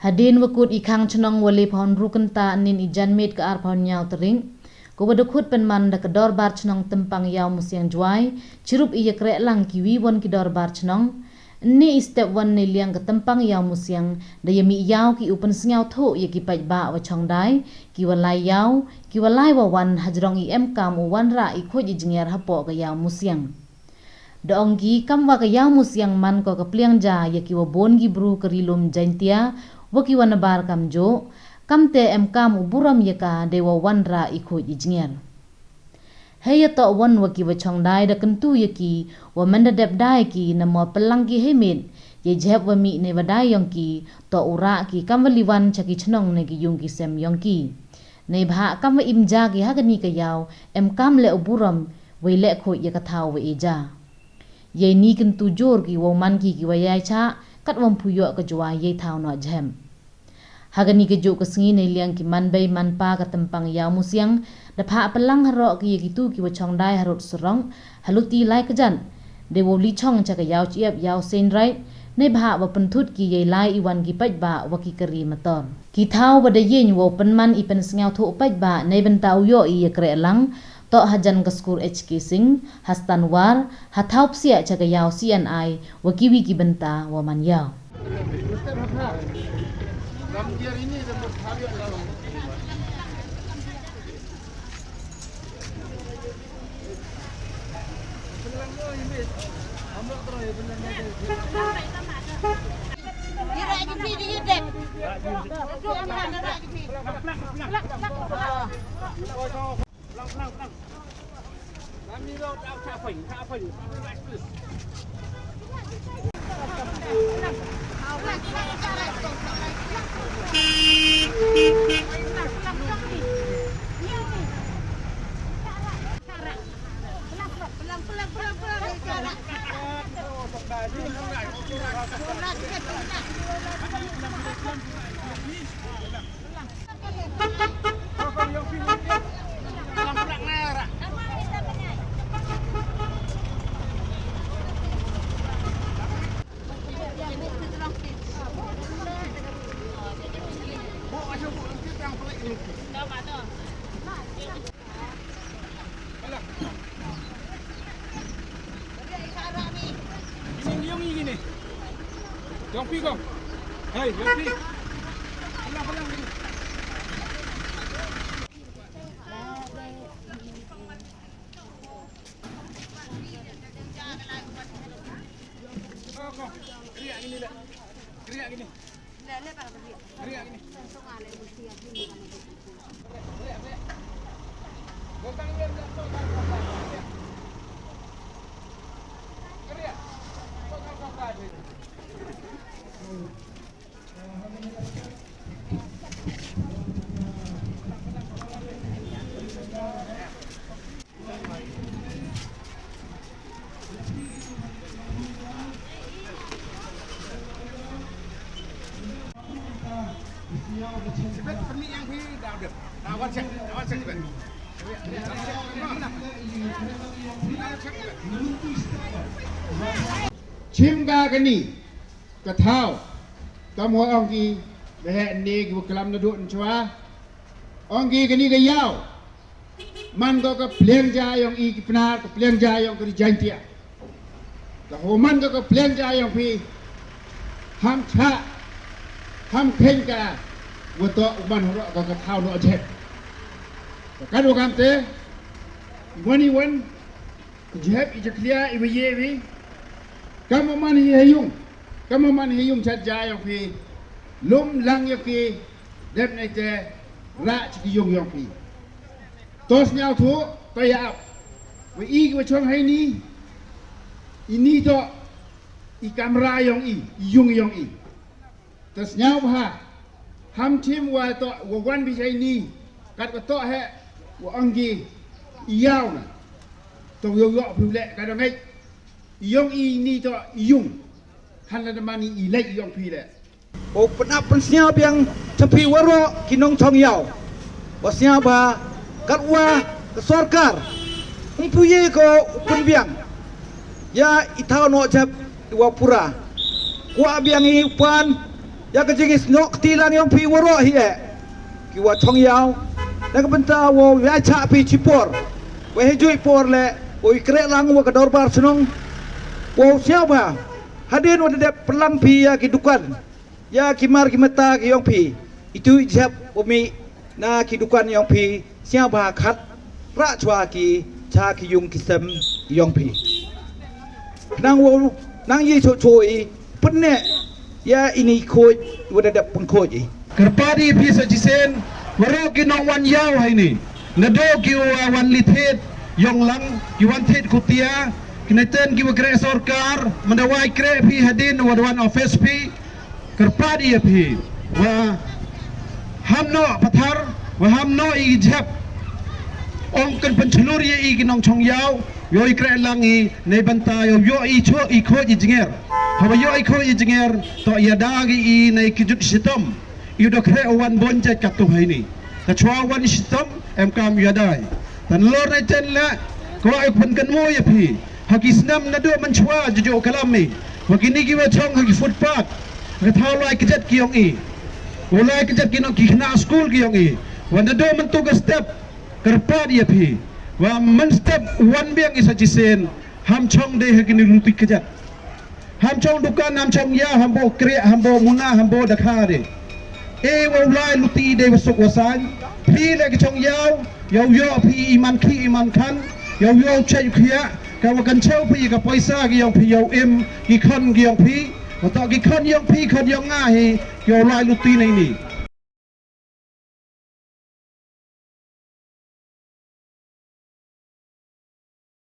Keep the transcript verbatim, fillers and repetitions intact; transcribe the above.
Hadien wa kut i khang chnong wa le phaw ynru kynta ynnin i janmiet ka ar phaw ynñiaw tarik, ko wa da khut pynman da ka Dorbar Chnong Tympang Yaw Musiang Jwai, chirup i yakreh lang ki wi won ki dorbar chnong. Ynne i step wan ne liang ka Tympang Yaw Musiang, da ya mih yaw ki u pynsngaw thoh ya ki paidbah wa chongdai, ki wa lai yaw, ki wa lai wa wan, hajrong i em kam u wanrah i khuid i jngiar hapoh ka Yaw Musiang. Da ong ki, kam wa ka Yaw Musiang man ko ka pliang ja ya ki wa bun ki bru ka ri lum Jaintia, wa ki wa nabar kamjooh, kamte em kam u burom ya ka de wa wanrah i khuid i jngiar. Hei ya toh wan wa ki wa chongdai da kyntu ya ki, wa man da dep dai ki na mo pynlang ki hei miet, ya jhep wa mih ne wa dai yong ki, toh u rah ki kam wa liwan cha ki chnong ne ki yung ki sem yong ki. Neibhah kam wa im ja ki ha kani ka yaw, em kam le u burom, wei le khuid ya ka thaw wa e ja. Yei ni kyntu jur ki wow man ki ki wa yai cha, kat wam phuyoh ka jua yei thaw noh jhep. Ha kani ka jooh ka sngi ne liang ki man bei man pa ka Tympang Yaw Musiang, da phah pynlang haroh ki ya ki tu ki wa chongdai harud surong, haluti lai ka jan. De wow li chong cha ka yaw chiep yaw seinrai, neibhah wa pynthut ki yei lai i wan ki paidbah wa ki kari mator. Ki thaw wa da yeng wow pynman i pynsngaw thoh paidbah, neibynta u yoh i yakreh lang, toh hajan ka skur H K Singh, ha Stanwar, ha thaw psiah cha ka yaw C N I, wa ki wi ki bynta wa man yaw. Gini, yung ini. Yong Pi kong. Hai, Yong Pi. Pelan, pelan, gini. Kong, kong. Keriak gini lah. Keriak gini. Chim ka kani ka thaw, kam wa ong ki, da heh ne ki wa klam na duk nchwa, ong ki kani ka yaw. Man ko ka pliang ja yong i ki Pnar, ka pliang ja yong ka ri Jaintia. Ka ho man ko ka pliang ja yong phi, ham chah, ham khein ka, wa toh u man haroh ko ka thaw noh jhep. Ka kat wa kamte, i wan i wan, i jhep i jakhlia i wa ye wi, kam wa man hi ha yung, kam wa man hi yung chat ja yong phi, lum lang yong phi, dep neite, rah chi ki yung yong phi. To sniaw thoh, to ya ap. Wa i ki wa chong heini, ini toh i kamra yong i, i yung yong i. To sniaw bha, ham chim wa toh, wa wan bi heini, kat wa toh heh, wa ong ki, i yaw na. To yow yoh phi u leh, ka dang heh. I yong i ini toh i yung. Han la da man i leh yong phi leh. Wow pynap pynsniaw biang cha phi waroh ki nongchong yaw. Wa sniaw bha katwa ka sorkar ym pu ye ko u pynbiang ya i thaw noh jhep i wa pura. Kwah biang i u pan ya ka jingisnoh kti lang yong phi waroh hi eh, ki wa chong yaw. Na ka bynta wow ya chah phi chipor, wa hei jui por le, wow i kreh lang wa ka dorbar chnong, wow siaw ba hadien wa da dep pynlang phi ya ki dukan, ya ki mar ki mata ki yong phi, itu i jep wa mi na ki dukan yong phi, siaw ba khat rah chwa ki cha ki yung ki sem yong phi. Nang wow, nang yi cho cho i pynne ya ini khoj wa da dep pynkhoj i. Kyrpad i phi sa chisien, waroh ki nong wan yaw ha ini, na do ki wa wan li thied yong lang, ki wan thied kutia, ki na ten ki wa kreh sorkar, man da wai kreh phi hadien wa da wan office phi. Kyrpad i ya phi, wa ham noh pathar, wa ham noh i jep. Ong kan pynchlur ya i ki nong chong yaw, yow i kreh lang i, nei bynta yow yoh i cho i khoj i jnger. Hawa yoh i khoj i jnger, to ya da ki i nei ki jut shitom. I da kreh wan bon jait katu ha ini. Ka chwa wan shitom, em kam ya dai. Tan lor nei ten le, ko ai pynkynmo ya phi. Ha ki snem na do man chwa ju ju kalam i. Wa kini ki wa chong ha ki footpath, ha ka thaw lai kjat ki yong i. Wa lai kjat ki nong ki khna school ki yong i. Wa na do man tu ka step, kyrpad ya phi, wa man step wan biang i sa chisien, ham chong de ha kini luti kjat. Ham chong dukan, ham chong ya, ham bo kreh, ham bo muna, ham bo dakha de. E wow lai luti de wa suk wa sain. Phi le ki chong yaw, yow yoh phi i man khi i man khan, yow yoh chai khia, ka wa kan chau phi ka poisa ki yong phi yow im ki khon ki yong phi. Wa to ki khon yong phi, khon yong nga hi, yow lai luti nei ni.